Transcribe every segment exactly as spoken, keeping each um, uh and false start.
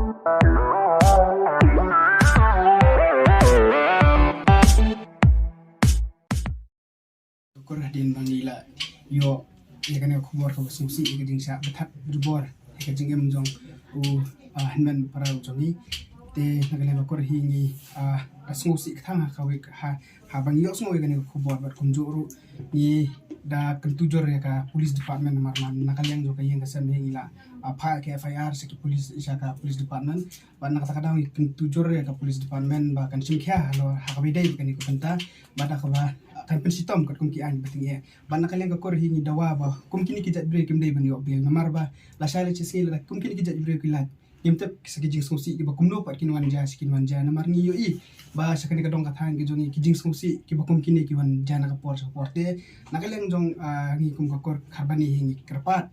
Kor hadien ba ngi la ïoh ïa kane ka khubor kaba sngewsih ïa ka jingshah bthat jubor ïa ka jingim jong u, ah, hynmen para u jong ngi. Te na ka liang ka kor hi ngi, ah, da sngewsih kthang ha kawei ka, ha, haba ngi ïohsngew ïa kane ka khubor bad kumjuh ruh ngi da kyntu jur ïa ka police department namar na ka liang jong ka ïing ka sem hi ngi la, ah, phah ïa ka F I R sha ki police, sha ka police department. Bad na kata ka daw ngi kyntu jur ïa ka police department ba kan shim khia halor ha kaba ïadei bad kane ka bynta bad ha kaba kan pynshitom katkum ki aiñ ba tyngeh. Bad na ka liang ka kor hi ngi dawa ba kum kine ki jait briew kim dei ban ïoh bail namar ba lashai lashisngi lada kum kine ki jait briew ki lait, ngim tip sa ki jingsngewsih kiba kumno pat kin wan jia, sa kin wan jia namar ngi ïohi ba sha kane ka dong ka thaiñ ka jong ngi ki jingsngewsih kiba kum kine ki wan jia na ka por sha ka por. Te na ka liang jong, ah, ngi kum ka kor Kharbani hi ngi kyrpad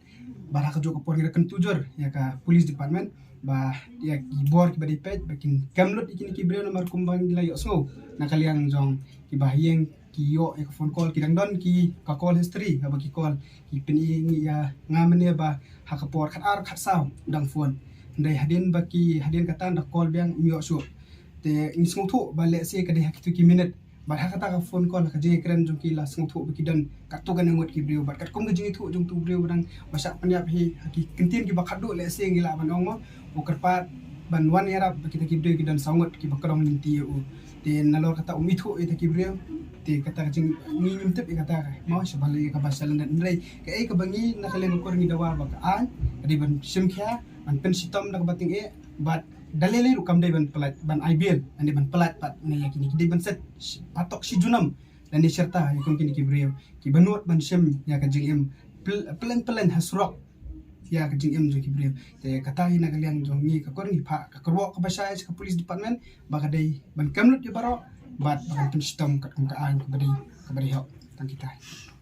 ba ha kajuh ka por ngi da kyntu jur ïa ka police department ba ïa ki bor kiba dei peit ba kin kem lut ïa kine ki briew namar kumba ngi la ïohsngew na ka liang jong kiba ha ïing ki ïoh ïa ka phone call, ki dang don ki ka call history, haba ki call ki pyni ïa nga mynne ba ha ka por khatar khatsaw dang phone. Hynrei hadien ba ki, hadien kata da call biang ym ïoh shuh. Te ngi sngewthuh ba lehse ka dei ha kitu ki minit. Bad ha kata ka phone call ha ka jingïakren jong ki la sngewthuh ba ki don katto katne ngut ki briew bad katkum ka jingïathuh jong utu u briew ba dang ba shah pynïap hi ha ki kyntien kiba khatduh lehse ngi lah ban ong mo, u kyrpad ban wan ïarap ba kita ki briew ki don saw ngut kiba kordor lynti ïa u. Te nalor kata um ithuh ïa kita ki briew. Te kata ka jing, ngi ngim tip ïa kata ka mo, sha ba lei ïa kaba sha lyndet, hynrei kaei kaba ngi na ka liang ka kor ngi dawa ba ka aiñ ka dei ban shim khia, ban pynshitom da kaba tyngeh bad da lei lei ruh kam dei ban pyllait, ban ai bail, ban dei ban pyllait pat na ïa kine ki dei ban set shi-, patok shi junom lane shi rta ïa kum kine ki briew kiba nud ban shim ïa ka jingim pl-, pyllein pyllein ha surok ïa ka jingim jong ki briew. Te kata hi na ka liang jong ngi ka kor ngi phah ka kyrwoh kaba shai sha ka police department ba ka dei ban kem lut ïa baroh bad ba kan pynshitom katkum ka aiñ kaba dei, kaba dei hok. Tang kita hi.